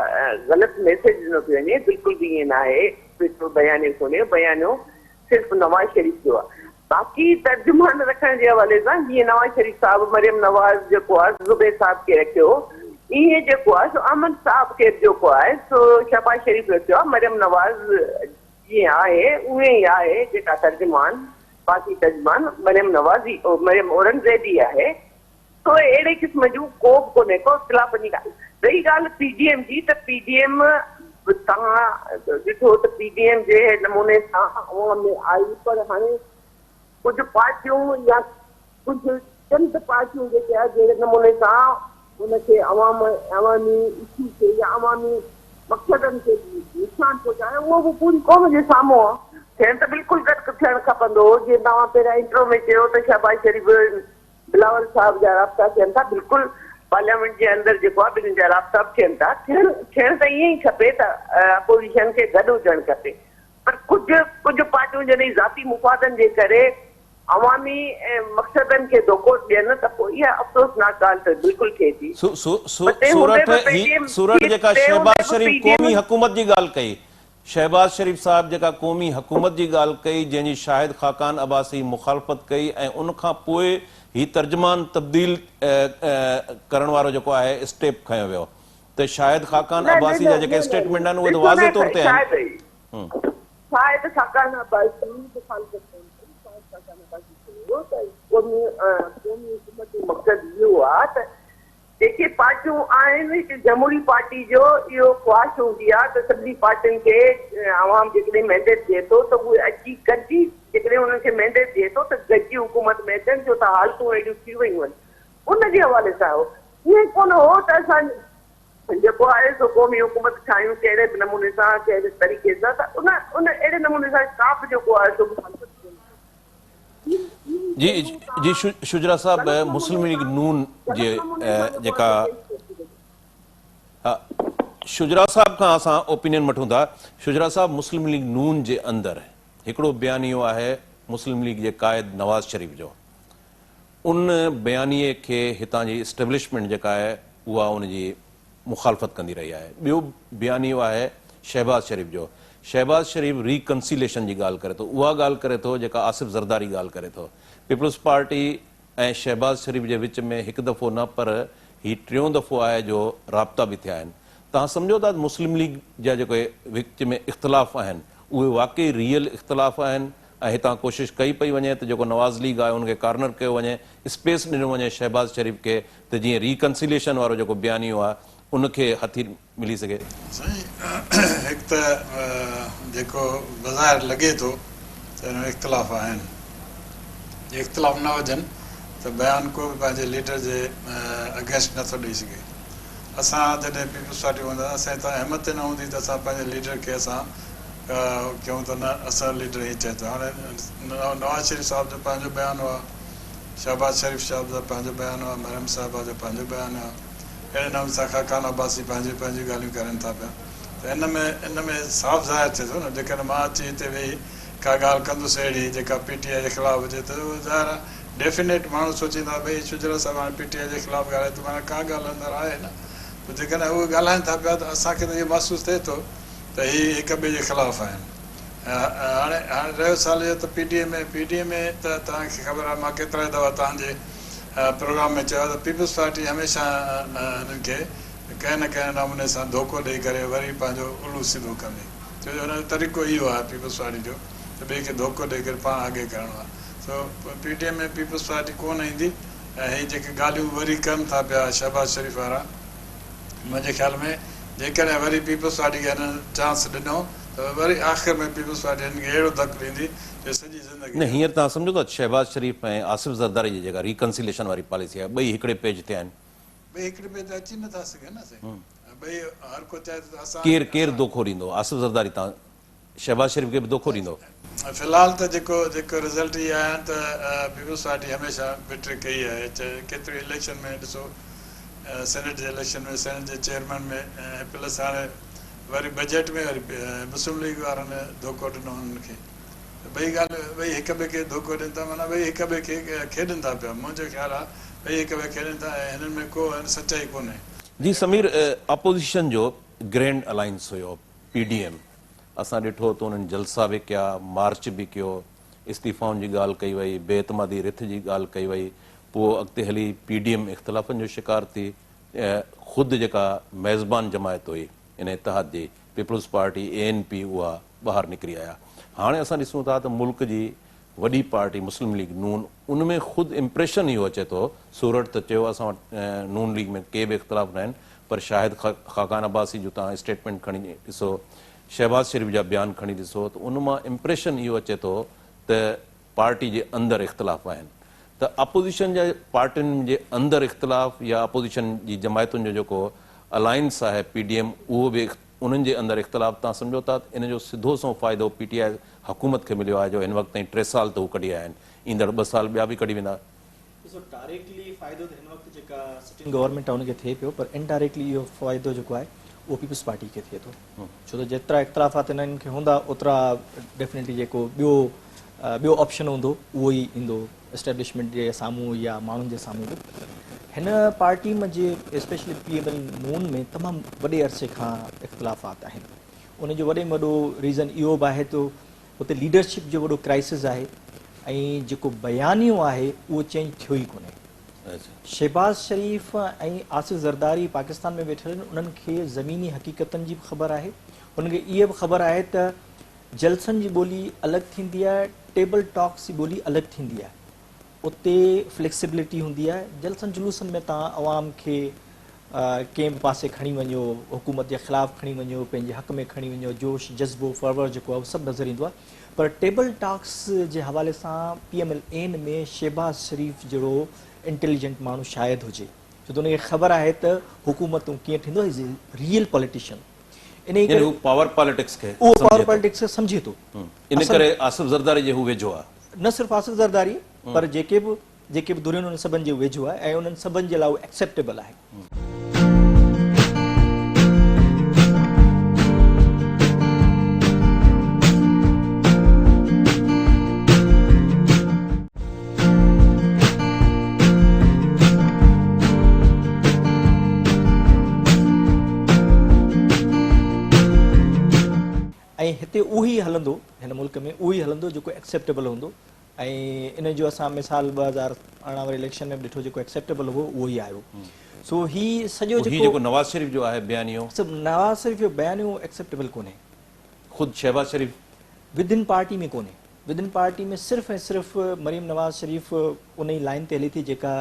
غلط ميسيج ڏنو پيو وڃي بلڪل به ائين ناهي بلڪل بيانيو ڪونهي بيانيو صرف نواز شريف جو آهي باقي ترجمان رکڻ جي حوالي سان جيئن نواز شريف صاحب مريم نواز جيڪو آهي زبير صاحب کي رکيو ائين جيڪو آهي سو احمد صاحب کي به جيڪو آهي سو شهباز شريف رکيو آهي مريم نواز جيئن آهي اونئين ئي آهي جيڪا ترجمان باقي ترجمان مريم نواز ئي مريم اورنگزيب ئي آهي سو اهڙي قسم جون ڪو به ڪونهي ڪو اختلاف جي ڳالهه. رهي ڳالهه پي ڊي ايم جي ته پي ڊي ايم به توهان ڏٺو ته پي ڊي ايم جهڙي نموني سان عوام ۾ آئي پر هاڻي ڪجهه پارٽيون يا ڪجهه چند پارٽيون جيڪي آهي جهڙي نموني سان ان کي عوام عوامي اشو کي يا عوامي مقصدن کي نقصان پهچايو اهو به پوري قوم جي سامهون آهي. ٿيڻ ته بلڪل گڏ ٿيڻ کپندو هو جيئن توهان پهريان انٽرو ۾ چيو ته شهباز شريف بلاول صاحب جا رابطا ٿين ٿا بلڪل پارليامينٽ جي اندر جيڪو آهي ٻنهي جا رابطا به ٿين ٿا ٿيڻ ٿيڻ ته ائين ئي کپي ته اپوزيشن کي گڏ هجڻ کپي پر ڪجهه ڪجهه پارٽيون جڏهن ذاتي مفادن جي ڪري عوامي مقصدن کي ڌوڪو ڏين ته پوء اها افسوسناڪ ڳالهه ته بلڪل ٿئي ٿي پر تنهن هوندي سورٺ به پي هي ڊي ايم سورٺ جيڪا تنهن هوندي شهباز به شريف پي ڊي ايم قومي حڪومت جي ڳالهه ڪئي شهباز شريف صاحب جيڪا قومي حڪومت جي ڳالهه ڪئي جنهن جي شاهد خاقان عباسي مخالفت ڪئي ۽ ان کان پوء هي ترجمان تبديل ڪرڻ وارو جيڪو آهي اسٽيپ کنيو ويو ته شاهد خاقان نه نه عباسي جا نه جيڪي نه اسٽيٽمينٽ آهن اهي ته ڏسو نه واضح طور تي آهن. شاهد شاهد خاقان عباسي مخالفت ڪونه ڪئي شاهد خاقان عباسي چيو ته قومي قومي حڪومت جو مقصد اهو آهي ته جيڪي پارٽيون آهن هڪ جمهوري پارٽي جو اهو خواهش هوندي آهي ته سڀني پارٽين کي عوام جيڪڏهن مينڊيٽ ڏئي ٿو ته اهي اچي گڏجي جيڪڏهن انهن کي مينڊيٽ ڏئي ٿو ته گڏجي حڪومت ۾ اچن ڇو ته حالتون اهڙيون ٿي ويون آهن ان جي حوالي سان هو ائين ڪونه هو ته اسان جيڪو آهي سو قومي حڪومت ٺاهيون ڪهڙي به نموني سان ڪهڙي طريقي سان ته ان ان اهڙي نموني سان ڪا به جيڪو آهي سو مخالفت ڪونه ڪئي. جي جي شجرا صاحب مسلم ليگ نون جي جيڪا شجرا صاحب کان اسان اوپينين وٺون ٿا شجرا صاحب مسلم ليگ نون جي اندر هڪڙو بيانيو آهي مسلم ليگ جي قائد نواز شريف جو ان بيانيي کي هتان جي اسٽيبلشمينٽ جيڪا آهي اها ان جي مخالفت ڪندي رهي آهي. ٻيو بيانيو آهي شهباز شريف جو. شهباز شريف ري ڪنسيليشن جي ڳالهه ڪري ٿو. اها ڳالهه ڪري ٿو جيڪا آصف زرداري ڳالهه ڪري ٿو. پيپلز پارٽي ۽ شهباز شريف جي وچ ۾ هڪ دفعو نه پر هي ٽيون دفعو آهي جو رابطا به ٿيا آهن. توهان سمجهو ٿا ته مسلم ليگ جا جيڪي وچ ۾ اختلاف آهن اهي واقعي ريئل اختلاف آهن ۽ هتان ڪوشش ڪئي پئي وڃي ته جيڪو نواز ليگ آهي ان کي ڪارنر ڪيو وڃي، اسپيس ڏنو وڃي شهباز شريف کي ته جيئن ري ڪنسيليشن وارو جيڪو بيانيو آهي ان کي هٿي ملي سگهي. سائين هڪ ته جيڪو بظاهر لڳي ٿو ته ان ۾ اختلاف آهن، جي اختلاف نه هجن ته بيان ڪو به پنهنجي ليڊر جي اگينسٽ نه ٿو ڏئي سگهي. اسان جڏهن پيپلز پارٽي هوندا اسان جي ته همت ئي نه هوندي ته اسان پنهنجي ليڊر کي اسان ڪيون ته نه اسان ليڊر هي چئي ٿو هاڻي نواز شريف صاحب جو پنهنجو بيان هو شهباز شريف صاحب جو پنهنجو بيان هو مريم صاحبه جو پنهنجو بيان هو اهڙي نموني سان خاقان عباسي پنهنجون پنهنجون ڳالهيون ڪرن ٿا پيا ته ان ۾ ان ۾ صاف ظاهر ٿئي ٿو نه جيڪڏهن مان اچي هتي ويهي ڪا ڳالهه ڪندس اهڙي جيڪا پي ٽي آء جي خلاف هجي ته اهو ظاهر آهي ڊيفينيٽ ماڻهو سوچيندا ڀئي شجره صاحب هاڻي پي ٽي آء جي خلاف ڳالهائي ٿو معنيٰ ڪا ڳالهه اندر آهي نه پوء جيڪڏهن اهي ڳالهائن ٿا پيا ته اسان کي ته اهو محسوس ٿئي ٿو ته هي هڪ ٻئي جي خلاف آهن. هاڻي هاڻي رهيو سوال اهو ته P D M A, P D M A ته توهان کي خبر آهي مان ڪيترائي دفعا توهان جي پروگرام ۾ چيو آهي ته پيپلز پارٽي هميشه هنن کي ڪنهن نه ڪنهن نموني سان ڌوڪو ڏئي ڪري وري پنهنجو الو سڌو ڪندي ڇو جو هن جو طريقو اهو آهي پيپلز پارٽي جو ته ٻئي کي ڌوڪو ڏئي ڪري پاڻ اڳي ڪرڻو آهي سو P D M A peoples party ڪونه ايندي ۽ هي جيڪي ڳالهيون وري ڪن ٿا پيا شهباز شريف وارا منهنجي خيال ۾ جيڪڏهن وري پيپلز پارٽي کي هنن چانس ڏنو ته وري آخر ۾ پيپلز پارٽي هنن کي اهڙو ڌڪ ڏيندي جو سڄي زندگي نه هينئر توهان سمجهو ٿا شهباز شريف ۽ آصف زرداري جي جيڪا ريڪنسيليشن واري پاليسي آهي ٻئي هڪڙي پيج تي آهن. ٻئي هڪڙي پيج تي اچي نٿا سگهن نه سائين ٻئي هر ڪو چاهي ٿو ته اسان ڪير ڪير دوکو ڏيندو آصف زرداري تان شهباز شريف کي به دوکو ڏيندو. في الحال ته جيڪو جيڪو رزلٽ اهي آيا آهن ته پيپلز پارٽي هميشه وڪٽري ڪئي آهي چاهي ڪيتري اليڪشن ۾ ڏسو سينيٽ جي اليڪشن ۾ سينيٽ جي چيئرمين ۾ ۽ پلس هاڻي وري بجيٽ ۾ وري مسلم ليگ وارن دوکو ڏنو هنن کي ٻئي ڳالهه ٻئي هڪ ٻئي کي ڌوڪو ڏين ٿا معنيٰ ٻئي هڪ ٻئي کي کيڏن ٿا پيا منهنجو خيال آهي ٻئي هڪ ٻئي کيڏن ٿا ۽ هنن ۾ ڪو سچائي ڪونهي. جي سمير اپوزيشن جو گرينڊ الائنس هيو پي ڊي ايم اسان ڏٺو ته انهن جلسا به ڪيا مارچ به ڪيو استعيفائن جي ڳالهه ڪئي وئي بي اعتمادي رٿ جي ڳالهه ڪئي وئي پوء اڳتي هلي پي ڊي ايم اختلافن جو شڪار ٿي خود جيڪا ميزبان جماعت هئي ان اتحاد جي Peoples Party A N P اها ٻاهر نڪري آيا. هاڻي اسان ڏسون ٿا ته ملڪ جي وڏي پارٽي مسلم ليگ نون ان ۾ خود امپريشن اهو اچي ٿو، سورٺ ته چيو اسان وٽ نون ليگ ۾ ڪي به اختلاف ناهن پر شاهد خاقان عباسي جو توهان اسٽيٽمينٽ کڻي ڏسو، شهباز شريف جا بيان کڻي ڏسو ته ان مان امپريشن اهو اچي ٿو ته پارٽي جي اندر اختلاف آهن ته اپوزيشن جا پارٽين جي اندر اختلاف يا اپوزيشن جي جماعتن جو جيڪو الائنس آهي پي ڊي ايم اهو به انهن جي اندر اختلاف توهان سمجهو ٿا ته ان جو سڌو سنئون فائدو پي ٽي آء حڪومت کي مليو آهي جو هن وقت تائين ٽي سال ته هو ڪڍي آيا آهن ايندڙ ٻه سال ٻيا به ڪڍي ويندا. ڏسو ڊائريڪٽلي فائدو ته هن وقت جيڪا سٽنگ گورنمينٽ آهي ان کي ٿئي پيو پر انڊائريڪٽلي اهو فائدو جيڪو آهي اهو پيپلز پارٽي کي ٿئي ٿو ڇو ته جيترا اختلافات انهن کي هوندا اوترا ڊيفنيٽلي جيڪو ٻيو ٻيو آپشن هوندو اهو ئي ايندو اسٽيبلشمينٽ جي سامهون يا ماڻهن جي سامهون به هن پارٽي ۾ جي اسپيشلي پي ايم ايل نون ۾ تمام وڏي عرصي کان اختلافات آهن ان جو وڏي ۾ وڏو ريزن اهو به آهي ته اتي ليڊرشپ جو وڏو ڪرائسس آهي ۽ جيڪو بيانيو آهي اهو چينج ٿيو ئي ڪونهي. شهباز شريف ۽ آصف زرداري پاڪستان ۾ ويٺل آهن انهن کي زميني حقيقتن جي به خبر آهي انهن کي اها به خبر آهي ته جلسن جي ٻولي الڳ ٿيندي آهي ٽيبل ٽاڪس جي ٻولي الڳ ٿيندي آهي اتي فليڪسبلٽي هوندي آهي، جلسن جلوسن ۾ توهان عوام کي ڪنهن به پاسي کڻي وڃو، حڪومت جي خلاف کڻي وڃو، پنهنجي حق ۾ کڻي وڃو، جوش، جذبو، فرور جيڪو آهي اهو سڀ نظر ايندو آهي پر ٽيبل ٽاڪس جي حوالي سان P M L N ۾ Shahbaz Sharif جهڙو انٽيليجنٽ ماڻهو شايد هجي ڇو ته ان کي خبر آهي ته حڪومتون ڪيئن ٺهندو هي از اي ريئل پوليٽيشن انهي ڪري هو پاور پاليٽڪس کي اهو پاور پاليٽڪس کي سمجهي ٿو ان ڪري آصف زرداري جي هو ويجهو آهي. نه صرف آصف زرداري پر جيڪي به جيڪي به ڌريون انهن سڀن جي ويجهو آهي ۽ انهن سڀن جي لاء اهو ايڪسيپٽيبل آهي. ۽ هتي اهو ئي هلندو هن ملڪ ۾ اهو ئي هلندو جيڪو ايڪسيپٽيبل هوندو ۽ ان جو اسان مثال 2018 واري اليڪشن ۾ به ڏٺو جيڪو ايڪسيپٽيبل هو اهو ئي آيو سو هي سڄو جيڪو هي جيڪو نواز شريف جو آهي بيانيو سو نواز شريف جو بيانيو ايڪسيپٽيبل ڪونهي خود شهباز شريف ودن پارٽي ۾ ڪونهي ودن پارٽي ۾ صرف ۽ صرف مريم نواز شريف ان ئي لائن تي هلي ٿي جيڪا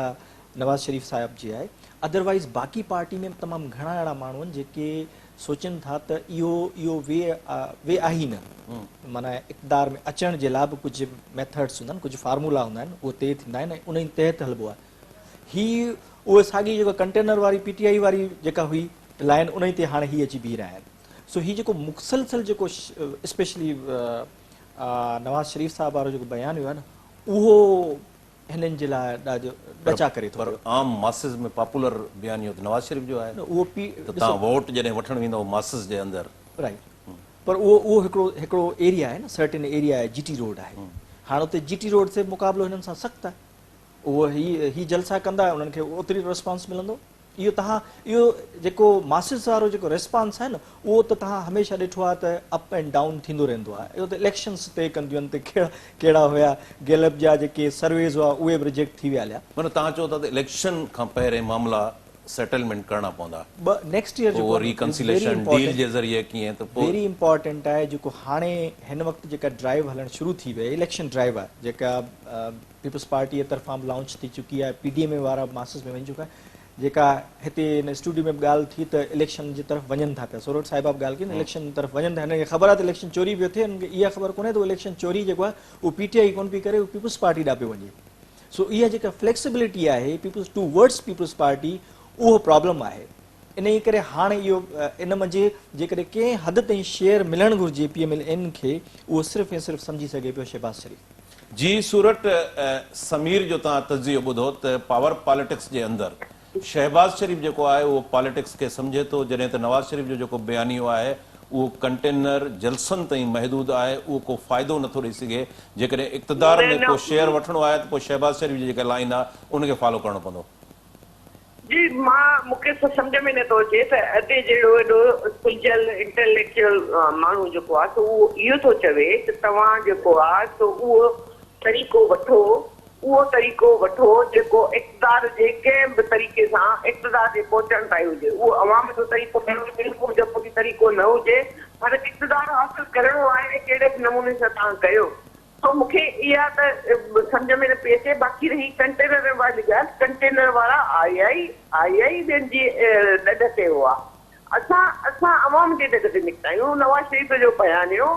نواز شريف صاحب جي آهي ادروائز باقي پارٽي ۾ تمام گهڻا اهڙا ماڻهو آهن جيڪي سوچين ٿا ته اهو اهو وي وي آهي ئي نه معنيٰ اقتدار ۾ اچڻ جي لاء به ڪجهه ميٿڊس هوندا آهن ڪجهه فارمولا هوندا آهن اهي طئي ٿيندا آهن ۽ انهي تحت هلبو آهي هي اهو ساڳي جيڪا ڪنٽينر واري پي ٽي آئي واري جيڪا هئي لائن انهي تي هاڻي هي اچي بيهي رهيا آهن سو هي جيڪو مسلسل جيڪو اسپيشلي نواز شريف صاحب وارو جيڪو بيان هيو آهي نه اهو هنن جي لاء ڏاڍو ڏچا ڪري ٿو پر پيو. عام ماسز ۾ پاپولر بيانيو ته نواز شريف جو آهي نه اهو پي ته ڏسو توهان ووٽ جڏهن وٺڻ ويندؤ ماسز جي اندر. رائيٽ پر اهو اهو هڪڙو هڪڙو ايريا آهي نه سرٽن ايريا آهي جي ٽي روڊ آهي هاڻ اتي جي ٽي روڊ تي مقابلو هنن سان سخت آهي اهو هي هي جلسا ڪندا انهن کي اوتري رسپانس ملندو اهو توهان اهو جيڪو ماسز وارو جيڪو ريسپانس آهي نه اهو ته توهان هميشه ڏٺو آهي ته اپ اينڊ ڊائون ٿيندو رهندو آهي اهو ته اليڪشنس طئي ڪنديون آهن ته ڪهڙا ڪهڙا هيا گيلپ جا جيڪي سرويز هئا اهي به رجيڪٽ ٿي ويا هليا. معنيٰ توهان چئو ٿا ته اليڪشن کان پهرين معاملا سيٽلمينٽ ڪرڻا پوندا. ٻه نيڪسٽ ايئر جيڪو اهو آهي نه is very reconciliation deal important جي ذريعي ڪيئن ته پوء. ويري امپارٽنٽ آهي جيڪو هاڻي هن وقت جيڪا ڊرائيو هلڻ شروع ٿي وئي اليڪشن ڊرائيو آهي جيڪا پيپلز پارٽي طرفان به لانچ ٿي چڪي آهي پي ڊي ايم اي وارا به ماسز ۾ وڃي چڪا آهن جيڪا هتي هن اسٽوڊيو ۾ به ڳالهه ٿي ته اليڪشن جي طرف وڃن ٿا پيا سورٺ صاحبه به ڳالهه ڪئي نه اليڪشن جي طرف وڃن ٿا هنن کي خبر آهي ته اليڪشن چوري پيو ٿئي هنن کي اها خبر ڪونهي ته اليڪشن چوري جيڪو آهي اهو پي ٽي آء ڪونه پئي ڪري اهو پيپلز پارٽي ڏانهن پيو وڃي سو اها جيڪا فليڪسبلٽي آهي peoples two words Peoples Party اهو پرابلم آهي انهي ڪري هاڻي اهو ان منجهه جيڪڏهن ڪنهن حد تائين شيئر ملڻ گهرجي پي ايم ايل اين کي اهو صرف ۽ صرف سمجهي سگهي پيو شهباز شريف. جي سورٺ سمير جو توهان تجزيو ٻڌو ته پاور پاليٽڪس جي اندر شهباز شريف جيڪو آهي اهو پاليٽڪس کي سمجهي ٿو جڏهن ته نواز شريف جو جيڪو بيانيو آهي اهو ڪنٽينر جلسن تائين محدود آهي، اهو ڪو فائدو نٿو ڏئي سگهي، جيڪڏهن اقتدار نه ۾ نه ڪو شيئر وٺڻو آهي ته پوء شهباز شريف جي جيڪا لائين آهي ان کي فالو ڪرڻو پوندو. جي مان مون کي سمجهه ۾ نٿو اچي ته ادي جهڙو ايڏو سلجهيل انٽليڪچوئل ماڻهو جيڪو آهي سو اهو اهو ٿو چوي ته توهان جيڪو آهي سو اهو طريقو وٺو اهو طريقو وٺو جيڪو اقتدار جي ڪنهن به طريقي سان اقتدار جي پهچڻ تائين هجي اهو عوام جو طريقو نه هجي اهو جمهوري طريقو نه هجي پر اقتدار حاصل ڪرڻو آهي ڪهڙي به نموني سان توهان ڪيو سو مون کي اها ته سمجهه ۾ نه پئي اچي باقي رهي ڪنٽينر واري ڳالهه ڪنٽينر وارا آيا ئي آيا ئي ٻين جي ڏڍ تي هئا اسان اسان عوام جي ڏڍ تي نڪتا آهيون نواز شريف جو بيانيو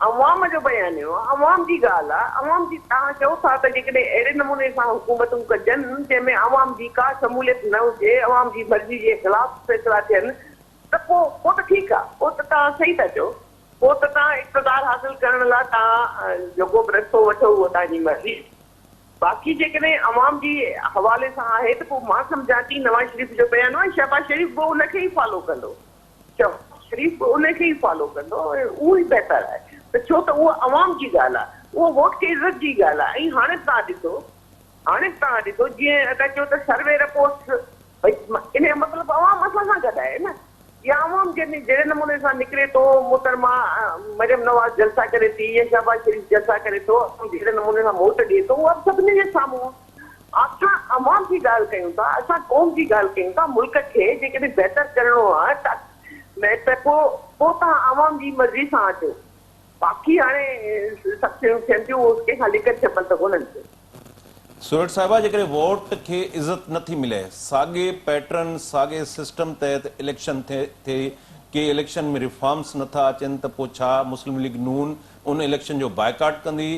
عوام جو بيانيو آ، عوام جي ڳالهه آ، عوام جي توهان چئو ٿا ته جيڪڏهن اهڙي نموني سان حڪومتون ڪجن جنهن ۾ عوام جي ڪا شموليت نه هجي، عوام جي مرضي جي خلاف فيصلا ٿين ته پوء پوء ته ٺيڪ آ، پوء ته توهان صحيح ٿا چئو، پوء ته توهان اقتدار حاصل ڪرڻ لاء توهان جيڪو به رستو وٺو اهو توهان جي مرضي، باقي جيڪڏهن عوام جي حوالي سان آهي ته پوء مان سمجهان ٿي نواز شريف جو بيانيو ۽ شهباز شريف به ان کي ئي فالو ڪندو. شهباز شريف به ان کي ئي فالو ڪندو ۽ اهو ئي بهتر آهي ته ڇو ته اهو عوام جي ڳالهه آهي اهو ووٽ کي عزت جي ڳالهه آهي ۽ هاڻي به توهان ڏسو هاڻي به توهان ڏسو جيئن ادا چيو ته سروي رپورٽس ڀئي ان جو مطلب عوام اسان سان گڏ آهي نه يا عوام جنهن جهڙي نموني سان نڪري ٿو محترمه مريم نواز جلسا ڪري ٿي يا شهباز شريف جلسا ڪري ٿو عوام جهڙي نموني سان ووٽ ڏئي ٿو اها به سڀني جي سامهون آهي. اسان عوام جي ڳالهه ڪيون ٿا، اسان قوم جي ڳالهه ڪيون ٿا، ملڪ کي جيڪڏهن بهتر ڪرڻو آهي ته پوء پوء توهان عوام جي مرضي سان اچو، باقي هاڻي سڀ شيون ٿين ٿيون اهو ڪنهن کان لڪن ڇپن ته ڪونهن ٿيون. سورٺ صاحبه جيڪڏهن ووٽ کي عزت نه ٿي ملي، ساڳي پيٽرن ساڳي سسٽم تحت اليڪشن ٿئي، ڪي اليڪشن ۾ ريفارمز نه ٿا اچن ته پوء ڇا مسلم ليگ نون ان اليڪشن جو بائيڪاٽ ڪندي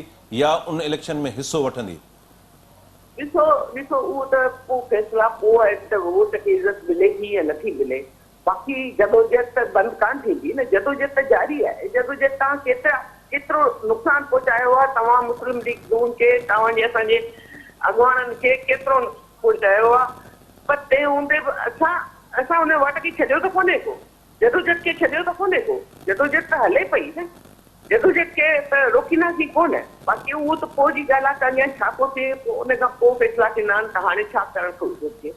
يا ان اليڪشن ۾ حصو وٺندي؟ ڏسو ڏسو اهو ته پوء فيصلا پوء آهن ته ووٽ کي عزت ملي ٿي يا نٿي ملي باقي جدوجهد ته بند ڪانه ٿيندي نه جدوجهد ته جاري آهي جدوجهد توهان ڪيترا ڪيترو نقصان پهچايو آهي توهان مسلم ليگ نون کي توهان جي اسان جي اڳواڻن کي ڪيترو نقصان پهچايو آهي پر تنهن هوندي به اسان اسان ان واٽ کي ڇڏيو ته ڪونهي ڪو جدوجھد کي ڇڏيو ته ڪونهي ڪو، جدوجھد ته هلي پئي نه، جدوجھد کي ته روڪينداسين ڪونه، باقي اهو ته پوء جي ڳالهه آهي ته اڃا ڇا ٿو ٿئي، پوء ان کان پوء فيصلا ٿيندا آهن ته هاڻي ڇا ڪرڻ گهرجي.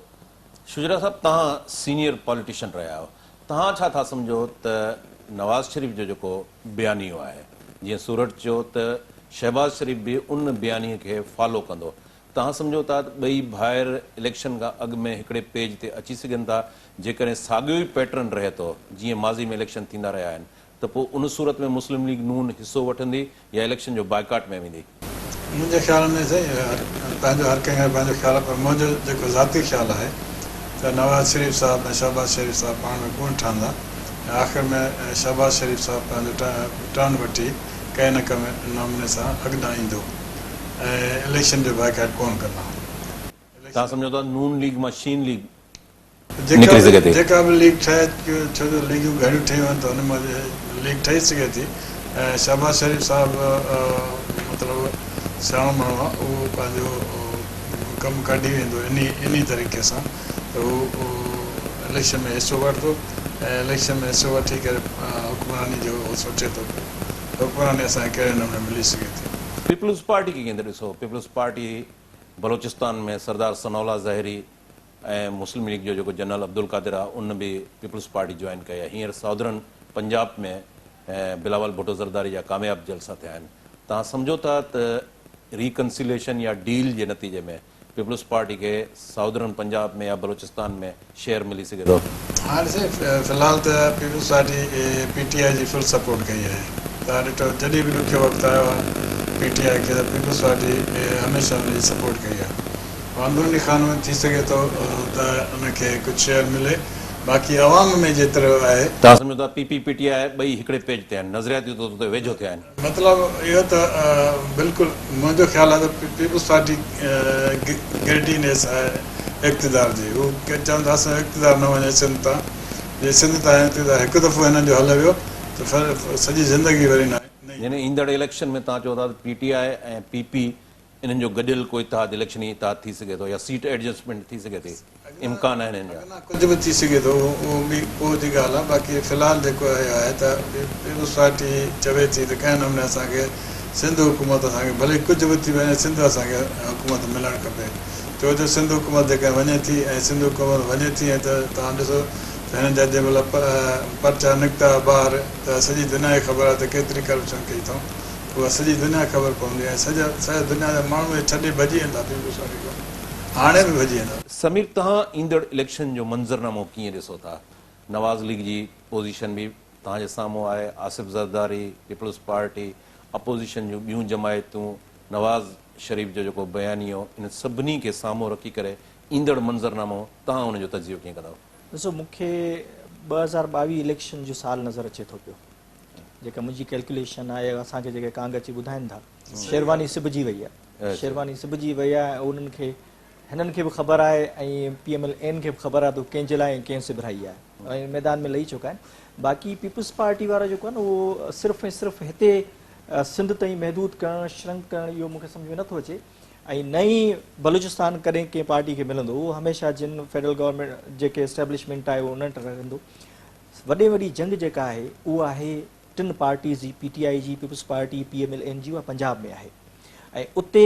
شجرا صاحب توهان سينيئر پاليٽيشن رهيا آهيو، توهان ڇا ٿا سمجهو ته نواز شريف جو جيڪو بيانيو آهي، جيئن سورٺ چيو ته شهباز شريف به ان بيانيي کي فالو ڪندو، توهان سمجهو ٿا ته ٻئي ڀائر اليڪشن کان اڳ ۾ هڪڙي پيج تي اچي سگهن ٿا؟ جيڪڏهن ساڳيو ئي پيٽرن رهي ٿو جيئن ماضي ۾ اليڪشن ٿيندا رهيا آهن ته پوء ان صورت ۾ مسلم ليگ نون حصو وٺندي يا اليڪشن جو بائيڪاٽ ۾ ويندي؟ منهنجي خيال ۾ سائين پنهنجو هر ڪنهن کي پنهنجو خيال آهي پر منهنجو جيڪو ذاتي خيال آهي ته نواز شريف صاحب ۽ شهباز شريف صاحب پاڻ ۾ ڪونه ٺهندا ۽ آخر ۾ شهباز شريف صاحب پنهنجو ٽرن وٺي ڪنهن نه ڪنهن نموني سان اڳ ڏانهن ايندو ۽ اليڪشن جو بائيڪاٽ ڪونه ڪندا. توهان سمجهو ٿا نون ليگ مان شين ليگ نڪري سگهي ٿي. جيڪا به ليگ ٺهي ڇو جو ليگيون گهڻيون ٺهيون آهن ته ان مان ليگ ٺهي سگهي ٿي ۽ شهباز شريف صاحب مطلب سياڻو ماڻهو آهي اهو پنهنجو ڪم ڪڍي ويندو انهي انهي طريقي سان ته هو اليڪشن ۾ حصو وٺندو ۽ اليڪشن ۾ حصو وٺي ڪري حڪمراني جو هو سوچي ٿو پيو ته حڪمراني اسان کي ڪهڙي نموني ملي سگهي ٿي. پيپلز پارٽي کي ڪيئن ٿا ڏسو؟ پيپلز پارٽي بلوچستان ۾ سردار ثناء الله زهري ۽ مسلم ليگ جو جيڪو جنرل عبدالقادر آهي ان به پيپلز پارٽي جوائن ڪئي آهي. هينئر سائودرن پنجاب ۾ بلاول ڀٽو زرداري جا ڪامياب جلسا ٿيا آهن. توهان سمجهو ٿا ته ريڪنسيليشن يا ڊيل جي نتيجي ۾ پيپلز پارٽي کي سائودرن پنجاب ۾ يا بلوچستان ۾ شيئر ملي سگهي ٿو؟ هاڻ سائين في الحال ته پيپلز پارٽي پي ٽي آء جي فل سپورٽ ڪئي آهي. توهان ڏٺو جڏهن به ڏکيو وقت آيو آهي پي ٽي آء کي ته پيپلز پارٽي هميشه ان جي سپورٽ ڪئي آهي. اندروني خانو ۾ ٿي سگهي ٿو ته ان کي ڪجهه شيئر ملي باقي عوام ۾ جيترو آهي. توهان سمجهو ٿا پي پي پي ٽي آء ٻئي هڪڙي پيج تي آهن نظرياتي طور تي ويجهو ٿيا آهن. مطلب اهو ته بلڪل منهنجو خيال آهي ته پيپلز پارٽي گريڊينيس آهي اقتدار جي هو چون ٿا اسان جو اقتدار نه وڃي سنڌ تان جي سنڌ تان اقتدار هڪ دفعو هنن جو هليو ويو ته سڄي زندگي وري نه. يعني ايندڙ اليڪشن ۾ توهان چئو ٿا ته پي ٽي آء ۽ پي پي انهن جو گڏيل ڪو اتحاد اليڪشني اتحاد ٿي سگهي ٿو يا سيٽ ايڊجسٽمينٽ ٿي سگهي ٿي امڪان آهن ان جا. اڳنا ڪجهه به ٿي سگهي ٿو اهو ٻي پوء جي ڳالهه آهي باقي في الحال جيڪو اهو آهي ته پيپلز پارٽي چوي ٿي ته ڪنهن نموني اسان کي سنڌ حڪومت اسان کي ڀلي ڪجهه به ٿي وڃي سنڌ اسان کي حڪومت ملڻ کپي ڇو جو سنڌ حڪومت جيڪڏهن وڃي ٿي ۽ سنڌ حڪومت وڃي ٿي ۽ ته توهان ڏسو ته هنن جا جنهن مهل پرچا نڪتا ٻاهر ته سڄي دنيا کي خبر آهي ته ڪيتري ڪرپشن ڪئي اٿئون. اها سڄي دنيا کي خبر پوندي ۽ سڄا سڄا دنيا جا ماڻهو اهي ڇڏي ڀڄي ويندا پيپلز پارٽي کان هاڻي به ڀڄي ويندا. سمير توهان ايندڙ اليڪشن جو منظرنامو ڪيئن ڏسو ٿا؟ نواز ليگ جي پوزيشن به توهان جي سامهون آهي، Asif Zardari, peoples party, opposition جون ٻيون جماعتون، نواز شريف جو جيڪو بيانيو ان سڀني کي سامهون رکي ڪري ايندڙ منظرنامو توهان ان جو تجزيو ڪيئن ڪندؤ؟ ڏسو مون کي 2022 اليڪشن جو سال نظر اچي ٿو پيو. جيڪا منهنجي ڪيلڪيوليشن آهي اسان کي جيڪي ڪانگ اچي ٻڌائين ٿا شيرواني سبجي وئي آهي شيرواني سبجي وئي آهي ۽ انهن کي هنن کي به خبر آهي ۽ پي ايم ايل اين کي به خبر آهي ته ڪنهن جي لاء ۽ ڪنهن سبرائي آهي ۽ ميدان ۾ لهي چڪا آهن باقي پيپلز پارٽي وارا جيڪو آهن اهو صرف ۽ صرف هتي سنڌ تائين محدود ڪرڻ شرنڪ ڪرڻ اهو مونکي سمجھ ۾ نٿو اچي ۽ نه ئي بلوچستان ڪڏهن ڪنهن پارٽي کي ملندو اهو هميشه جن فيڊرل گورنمينٽ جيڪي اسٽيبلشمينٽ آهي اهو انهن وٽ رهندو وڏي وڏي جنگ جيڪا آهي اها آهي ٽن پارٽيز جي پي ٽي آء جي، peoples party, P M L N جي اها پنجاب ۾ آهي ۽ اتي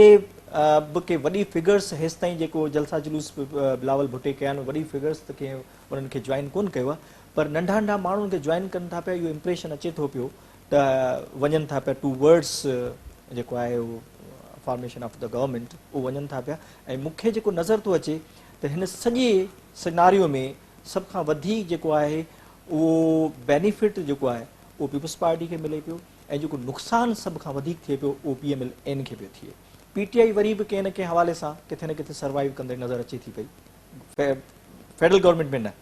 به ڪي وڏي فگرس هيستائين جيڪو جلسا جلوس بلاول ڀٽي ڪيا آهن وڏي فگرس ته ڪنهن انهن کي جوائن ڪونه ڪيو آهي پر ننڍا ننڍا ماڻهو ان کي جوائن ڪن ٿا پيا اهو امپريشن اچي ٿو پيو ته وڃن ٿا پيا ٽو ورڊس جيڪو آهي اهو فارميشن آف the government اهو وڃن ٿا پيا ۽ مون کي جيڪو نظر ٿو اچي ته هن سڄي سناريو ۾ سڀ کان وڌيڪ جيڪو آهي اهو بينيفٽ جيڪو آهي اهو پيپلز پارٽي کي ملي پيو ۽ جيڪو نقصان سڀ کان وڌيڪ ٿئي پيو اهو پي ايم ايل اين کي پيو ٿئي. پي ٽي آئي وري به ڪنهن نه ڪنهن حوالي سان ڪٿي نه ڪٿي سروائيو ڪندي نظر اچي ٿي پئي فيڊرل گورنمينٽ ۾ نه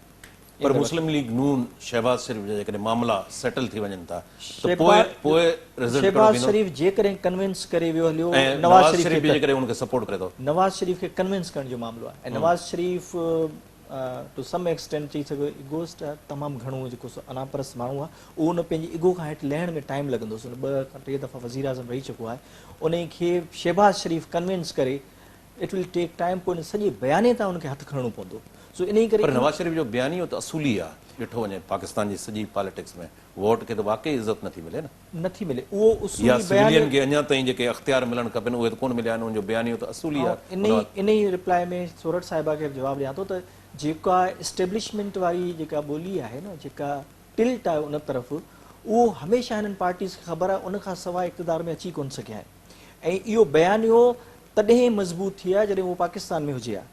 پر مسلم ليگ نون شهباز شريف جا جيڪڏهن معاملا سيٽل ٿي وڃن ٿا ته پوء پوء رزلٽ ڪهڙو شهباز شريف جيڪڏهن ڪنوينس ڪري ويو هليو ۽ نواز شريف به جيڪڏهن ان کي سپورٽ ڪري ٿو. نواز شريف کي ڪنوينس ڪرڻ جو معاملو آهي ۽ نواز شريف ٽو سم ايڪسٽينٽ چئي سگهو ايگوسٽ آهي تمام گهڻو جيڪو سو انا پرست ماڻهو آهي اهو ان پنهنجي ايگو کان هيٺ لهڻ ۾ ٽائيم لڳندوس ان ٻه کان ٽي دفعا وزير اعظم رهي چڪو آهي ان کي شهباز شريف ڪنوينس ڪري it will take time پوء ان سڄي بياني تان ان کي هٿ کڻڻو پوندو سو انهي ڪري پر نواز شريف جو بيانيو ته اصولي آهي ڏٺو وڃي پاڪستان جي سڄي پاليٽڪس ۾ ووٽ کي ته واقعي عزت نٿي ملي نه. نٿي ملي اهو اصولي يا سويلين کي اڃا تائين جيڪي اختيار ملڻ کپن اهي ته ڪونه مليا آهن ان جو بيانيو ته اصولي آهي. آئون انهي رپلائي ۾ سورٺ صاحبه کي به جواب ڏيان ٿو ته جيڪا اسٽيبلشمينٽ واري جيڪا ٻولي آهي نه جيڪا ٽلٽ آهي ان طرف اهو هميشه هنن پارٽيز کي خبر آهي ان کان سواء اقتدار ۾ اچي ڪونه سگهيا آهن ۽ اهو بيانيو تڏهن مضبوط ٿئي ها جڏهن اهو پاڪستان ۾ هجي ها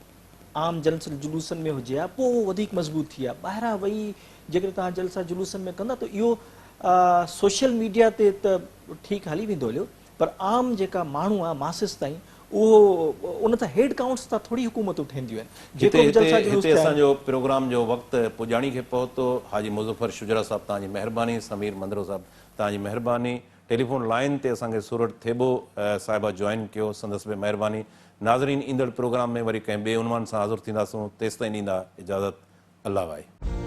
عام جلسن جلوسن ۾ هجي ها پوء اهو وڌيڪ مضبوط ٿئي ها ٻاهران ويهي جيڪڏهن توهان جلسا جلوسن ۾ ڪندا ته اهو سوشل ميڊيا تي ته ٺيڪ هلي ويندو هليو پر عام جيڪا ماڻهو آهي ماسز تائين اهو ان تان هيڊ ڪائونٽس تان ٿوري حڪومتون ٺهنديون آهن جيڪو به جلسا جلوس هتي اسان جو پروگرام جو وقت پڄاڻي کي پهتو حاجي مظفر شجرا صاحب توهان جي مهرباني سمير منڌرو صاحب توهان جي مهرباني ٽيليفون لائين تي اسان کي سورٺ ٿيٻو صاحبه جوائن ڪيو سندس به مهرباني ناظرين ايندڙ پروگرام ۾ وري ڪنهن ٻئي عنوان سان حاضر ٿينداسون تيستائين ڏيندا اجازت الله واهي.